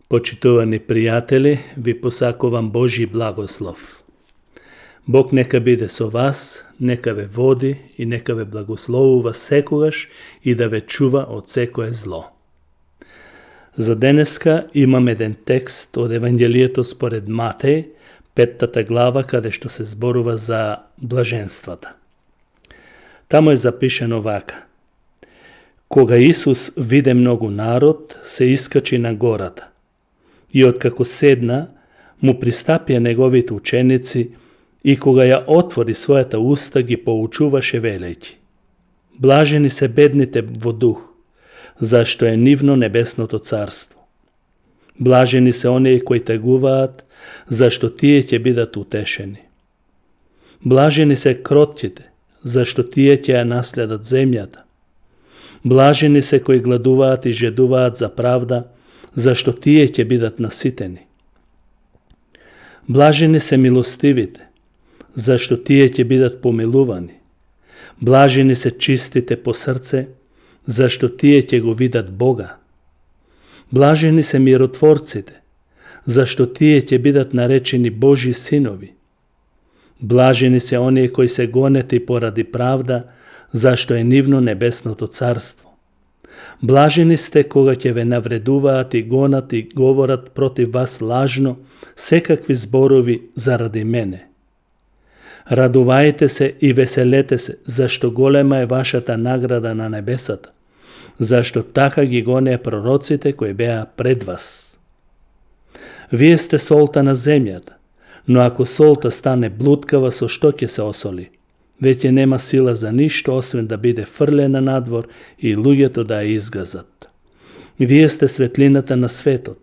Почитувани пријатели, ви посакувам Божи благослов. Бог нека биде со вас, нека ве води и нека ве благословува секогаш и да ве чува од секое зло. За денеска имам еден текст од Евангелието според Матеј, 5 глава, каде што се зборува за блаженствата. Тамо е запишено вака. Кога Исус виде многу народ, се искачи на гората. И откако седна, му пристапија неговите ученици и кога ја отвори својата уста ги поучуваше велејќи. Блажени се бедните во дух, зашто е нивно небесното царство. Блажени се оние кои тегуваат, зашто тие ќе бидат утешени. Блажени се кротките, зашто тие ќе ја наследат земјата. Блажени се кои гладуваат и жедуваат за правда, зашто тие ќе бидат наситени. Блажени се милостивите, зашто тие ќе бидат помилувани. Блажени се чистите по срце, зашто тие ќе го видат Бога. Блажени се миротворците, зашто тие ќе бидат наречени Божи синови. Блажени се оние кои се гонети поради правда, зашто е нивно небесното царство. Блажени сте кога ќе ве навредуваат и гонат и говорат против вас лажно секакви зборови заради мене. Радувајте се и веселете се, зашто голема е вашата награда на небесата, зашто така ги гонеа пророците кои беа пред вас. Вие сте солта на земјата, но ако солта стане блуткава, со што ќе се осоли? Веќе нема сила за ништо, освен да биде фрлена надвор и луѓето да ја изгазат. Вие сте светлината на светот.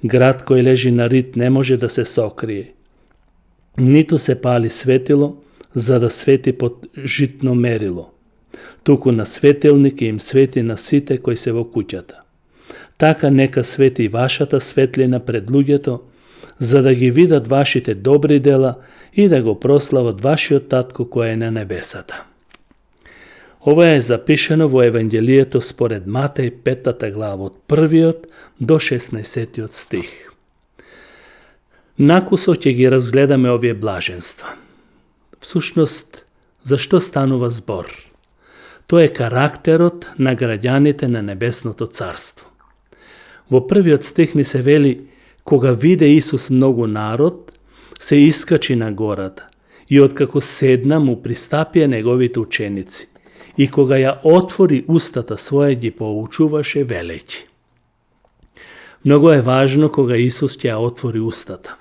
Град кој лежи на рид не може да се сокрие. Ниту се пали светило, за да свети под житно мерило. Туку на светилник им свети на сите кои се во куќата. Така нека свети и вашата светлина пред луѓето, за да ги видат вашите добри дела и да го прослават вашиот татко кој е на небесата. Ова е запишено во Евангелието според Матеј 5 глава од 1 до 16 стих. Накусо ќе ги разгледаме овие блаженства. Всушност, зашто станува збор? Тоа е карактерот на граѓаните на небесното царство. Во првиот стих ни се вели: кога виде Исус многу народ, се искачи на гората и откако седна му пристапија неговите ученици и кога ја отвори устата своја ги поучуваше велејќи. Многу е важно кога Исус ќе ја отвори устата.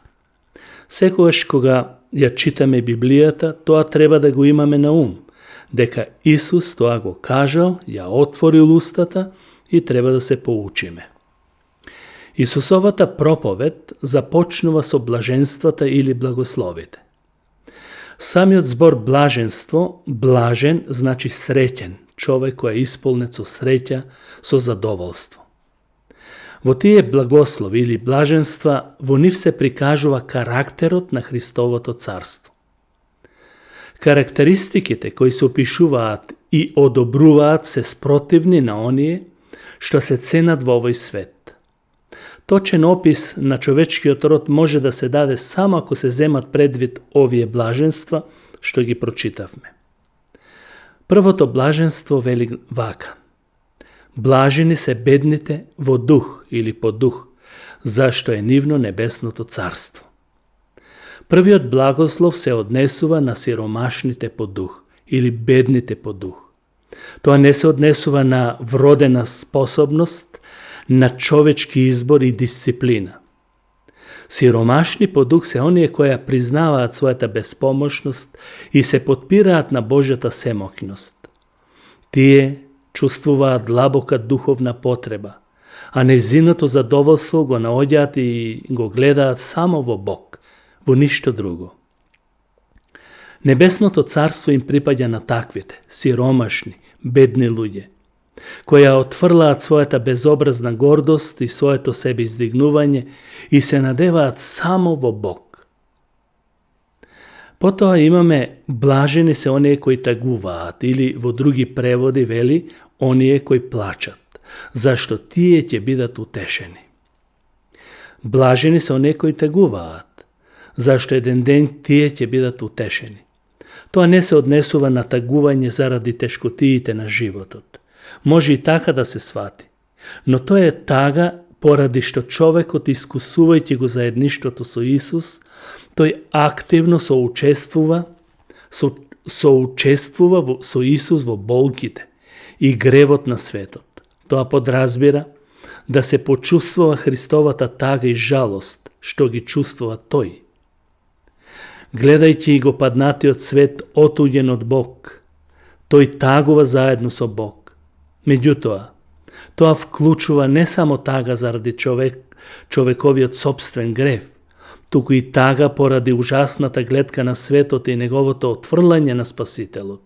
Секогаш кога ја читаме Библијата, тоа треба да го имаме на ум, дека Исус тоа го кажал, ја отворил устата и треба да се поучиме. Исусовата проповед започнува со блаженствата или благословите. Самиот збор блаженство, блажен значи среќен, човек кој е исполнет со среќа, со задоволство. Во тие благослови или блаженства, во нив се прикажува карактерот на Христовото царство. Карактеристиките кои се опишуваат и одобруваат се спротивни на оние што се ценат во овој свет. Точен опис на човечкиот род може да се даде само ако се земат предвид овие блаженства што ги прочитавме. Првото блаженство вели вака: блажени се бедните во дух или по дух, зашто е нивно небесното царство. Првиот благослов се однесува на сиромашните по дух или бедните по дух. Тоа не се однесува на вродена способност, на човечки избор и дисциплина. Сиромашни по дух се оние кои ја признаваат својата беспомошност и се потпираат на Божјата семоќност. Тие чувствуваат длабока духовна потреба, а нејзиното задоволство го наоѓаат и го гледаат само во Бог, во ништо друго. Небесното царство им припаѓа на таквите, сиромашни, бедни луѓе, кои ја отфрлаат својата безобразна гордост и своето себе издигнување и се надеваат само во Бог. Потоа имаме блажени се оние кои тагуваат, или во други преводи вели оние кои плачат, зашто тие ќе бидат утешени. Блажени се оние кои тагуваат, зашто еден ден тие ќе бидат утешени. Тоа не се однесува на тагување заради тешкотиите на животот. Може и така да се свати, но тоа е тага поради што човекот, искусувајќи го заедништвото со Исус, тој активно соучествува со Исус во болките и гревот на светот. Тоа подразбира да се почувствува Христовата тага и жалост, што ги чувствува тој. Гледајќи го паднатиот свет отуѓен од Бог, тој тагува заедно со Бог. Меѓутоа, тоа вклучува не само тага заради човековиот собствен грев, туку и тага поради ужасната гледка на светот и неговото отфрлање на Спасителот.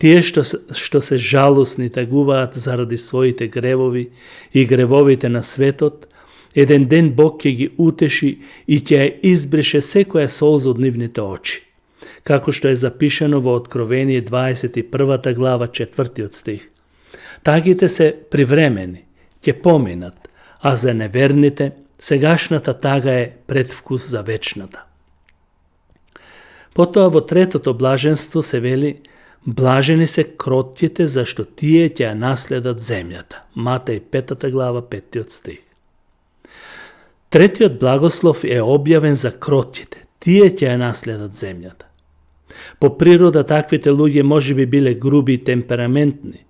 Тие што се жалосни тагуваат заради своите гревови и гревовите на светот, еден ден Бог ќе ги утеши и ќе ја избрише секоја солза од нивните очи, како што е запишано во Откровение 21 глава 4 стих. Тагите се привремени, ќе поминат, а за неверните сегашната тага е предвкус за вечната. Потоа во третото блаженство се вели: блажени се кротките, зашто тие ќе ја наследат земјата. Матеј 5 глава 5 стих. Третиот благослов е објавен за кротките. Тие ќе ја наследат земјата. По природа таквите луѓе можеби биле груби и темпераментни,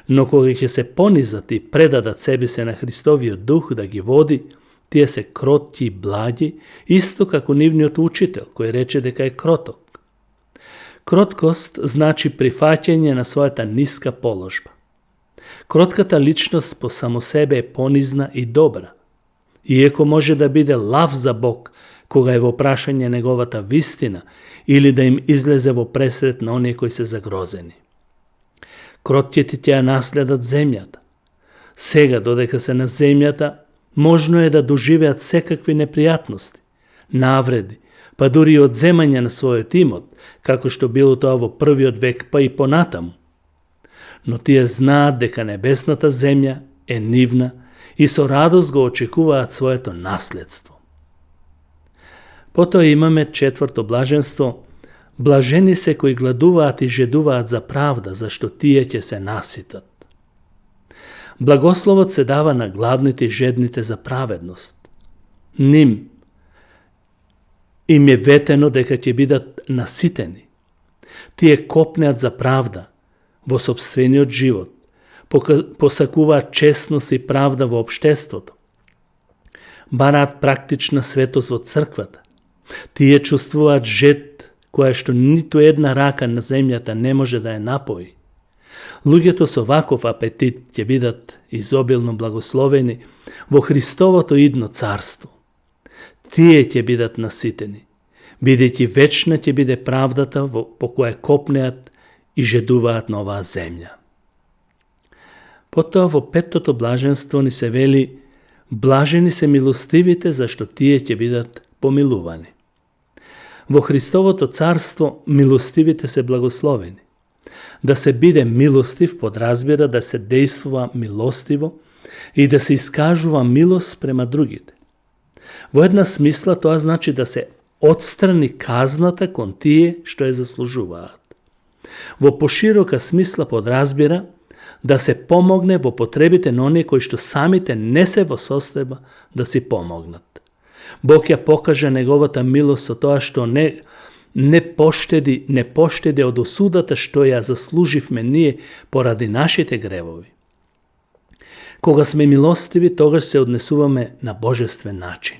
но кога ќе се понизат и предадат себе се на Христовиот дух да ги води, тие се кротки и благи, исто како нивниот учител, кој рече дека е кроток. Кроткост значи прифаќање на својата ниска положба. Кротката личност по само себе е понизна и добра, иако може да биде лав за Бог кога е во прашање неговата вистина или да им излезе во пресрет на оние кои се загрозени. Кротките ќе ја наследат земјата. Сега, додека се на земјата, можно е да доживеат секакви непријатности, навреди, па дури и одземање на својот имот, како што било тоа во првиот век, па и понатаму. Но тие знаат дека небесната земја е нивна и со радост го очекуваат своето наследство. Потоа имаме четврто блаженство: блажени се кои гладуваат и жедуваат за правда, зашто тие ќе се наситат. Благословот се дава на гладните и жедните за праведност. Им е ветено дека ќе бидат наситени. Тие копнеат за правда во сопствениот живот, посакуваат честност и правда во општеството, бараат практична светост во црквата. Тие чувствуваат жед која што ниту една рака на земјата не може да ја напои. Луѓето со ваков апетит ќе бидат изобилно благословени во Христовото идно царство. Тие ќе бидат наситени, бидејќи вечна ќе биде правдата по која копнеат и жедуваат на оваа земја. Потоа во петтото блаженство ни се вели: блажени се милостивите, зашто тие ќе бидат помилувани. Во Христовото царство милостивите се благословени. Да се биде милостив подразбира да се действува милостиво и да се искажува милост према другите. Во една смисла тоа значи да се отстрани казната кон тие што ја заслужуваат. Во поширока смисла подразбира да се помогне во потребите на оние кои што самите не се во состојба да си помогнат. Бог ја покажа неговата милост со тоа што не поштеди од осудата што ја заслуживме ние поради нашите гревови. Кога сме милостиви, тогаш се однесуваме на божествен начин.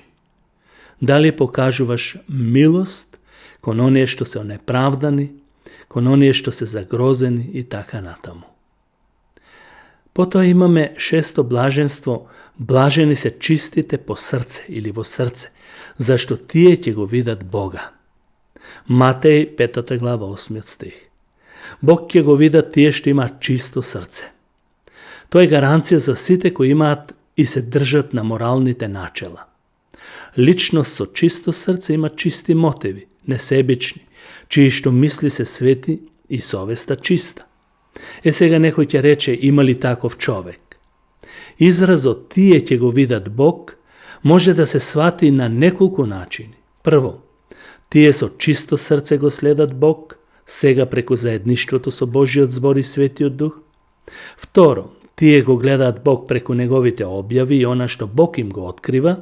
Дали покажуваш милост кон оние што се неправдани, кон оние што се загрозени и така натаму. Потоа имаме шесто блаженство: блажени се чистите по срце или во срце, зашто тие ќе го видат Бога. Матеј 5 глава 8 стих. Бог ќе го видат тие што имаат чисто срце. Тоа е гаранција за сите кои имаат и се држат на моралните начела. Личност со чисто срце има чисти мотиви, несебични, чии што мисли се свети и совеста чиста. Сега некој ќе рече: има ли таков човек? Изразот тие ќе го видат Бог može da se shvati na nekoliko načini. Prvo, tije so čisto srce go sledat Bog, сега преку заедништвото со Божиот збор и Светиот Дух. Второ, тие го гледаат Бог преку неговите објави и она што Бог им го открива.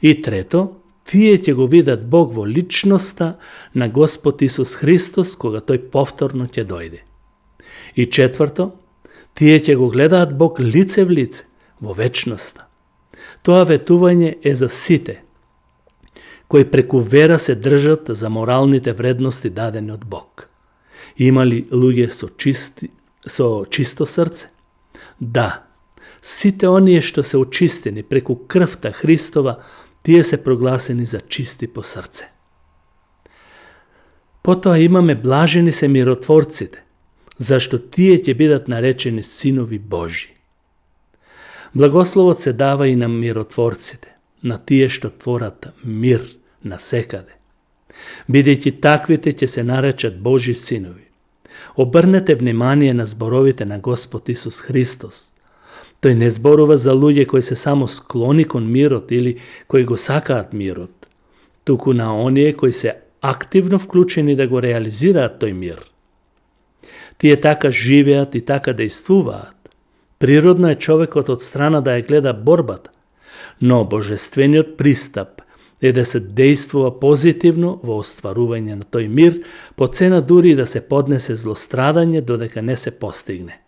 И трето, тие ќе го видат Бог во личноста на Господ Исус Христос, кога тој повторно ќе дојде. И четврто, тие ќе го гледаат Бог лице в лице, во вечноста. Тоа ветување е за сите, кои преку вера се држат за моралните вредности дадени од Бог. Има ли луѓе со чисто срце? Да, сите оние што се очистени преку крвта Христова, тие се прогласени за чисти по срце. Потоа имаме блажени се миротворците, зашто тие ќе бидат наречени синови Божи. Благословот се дава и на миротворците, на тие што творат мир насекаде. Бидејќи таквите ќе се наречат Божи синови. Обрнете внимание на зборовите на Господ Исус Христос. Тој не зборува за луѓе кои се само склони кон мирот или кои го сакаат мирот, туку на оние кои се активно вклучени да го реализираат тој мир. Тие така живеат и така действуваат. Природно е човекот од страна да ја гледа борбата, но божествениот пристап е да се действува позитивно во остварување на тој мир, по цена дури да се поднесе злострадање додека не се постигне.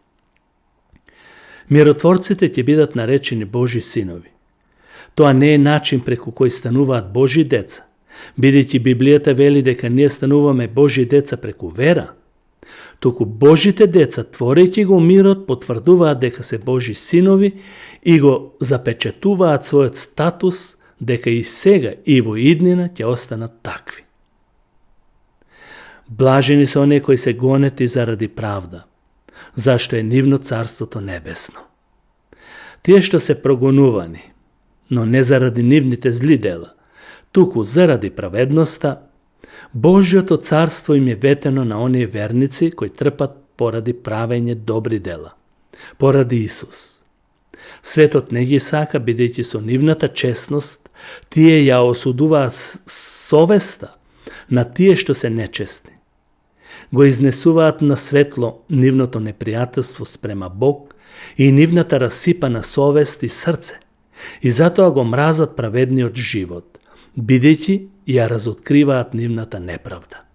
Миротворците ќе бидат наречени Божи синови. Тоа не е начин преку кој стануваат Божи деца, бидејќи Библијата вели дека ние стануваме Божи деца преку вера. Туку Божите деца, творејќи го мирот, потврдуваат дека се Божи синови и го запечатуваат својот статус дека и сега и во иднина ќе останат такви. Блажени се оние кои се гонети заради правда, зашто е нивно царството небесно. Тие што се прогонувани, но не заради нивните зли дела, туку заради праведноста, Божјото царство им е ветено на оние верници кои трпат поради правење добри дела, поради Исус. Светот не ги сака, бидејќи со нивната честност тие ја осудуваат совеста на тие што се нечестни. Го изнесуваат на светло нивното непријателство спрема Бог и нивната расипана совест и срце, и затоа го мразат праведниот живот, бидејќи ја разоткриваат нивната неправда.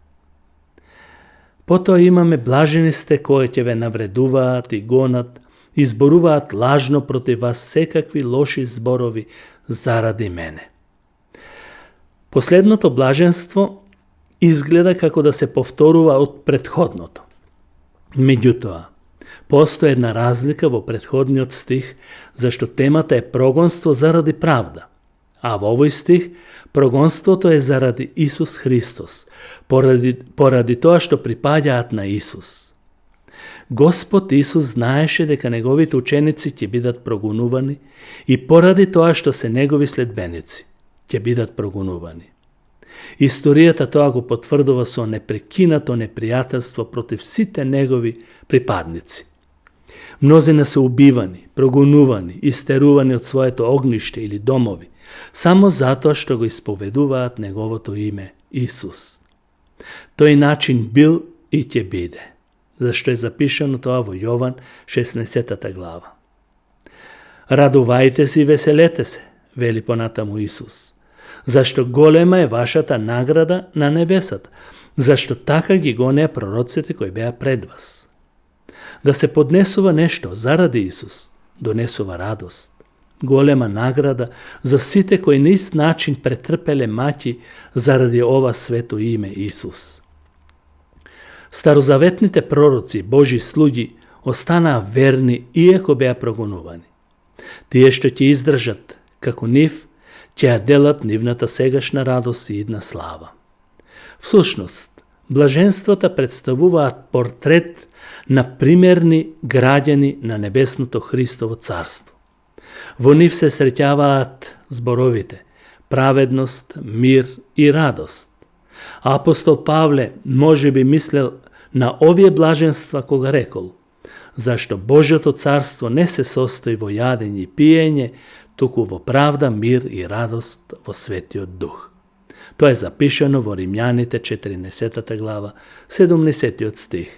Потоа имаме блажените кои ќе ве навредуваат и гонат, изборуваат лажно против вас секакви лоши зборови заради мене. Последното блаженство изгледа како да се повторува од претходното. Меѓутоа, постои една разлика во претходниот стих, зашто темата е прогонство заради правда, а во овој стих прогонството е заради Исус Христос, поради тоа што припаѓаат на Исус. Господ Исус знаеше дека неговите ученици ќе бидат прогонувани и поради тоа што се негови следбеници ќе бидат прогонувани. Историјата тоа го потврдува со непрекинато непријателство против сите негови припадници. Мнозина се убивани, прогонувани, истерувани од своето огниште или домови, само затоа што го исповедуваат неговото име Исус. Тој начин бил и ќе биде, зашто е запишано тоа во Јован 16 глава. Радувајте се и веселете се, вели понатаму Исус, зашто голема е вашата награда на небесата, зашто така ги гонеа пророците кои беа пред вас. Да се поднесува нешто заради Исус, донесува радост, голема награда за сите кои на ист начин претрпеле маќи заради ова свето име Исус. Старозаветните пророци, Божи слуги, останаа верни иако беа прогонувани. Тие што ќе издржат, како нив, ќе ја делат нивната сегашна радост и идна слава. Всушност, блаженствата представуваат портрет на примерни граѓани на небесното Христово царство. Во нив се среќаваат зборовите праведност, мир и радост. Апостол Павле може би мислел на овие блаженства кога рекол: зашто Божјото царство не се состои во јадење и пиење, туку во правда, мир и радост во Светиот Дух. Тоа е запишано во Римјаните 14 глава, 70 стих.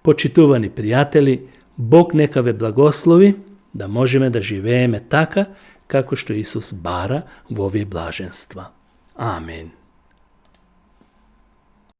Почитувани пријатели, Бог нека ве благослови да можеме да живееме така како што Исус бара во овие блаженства. Амен.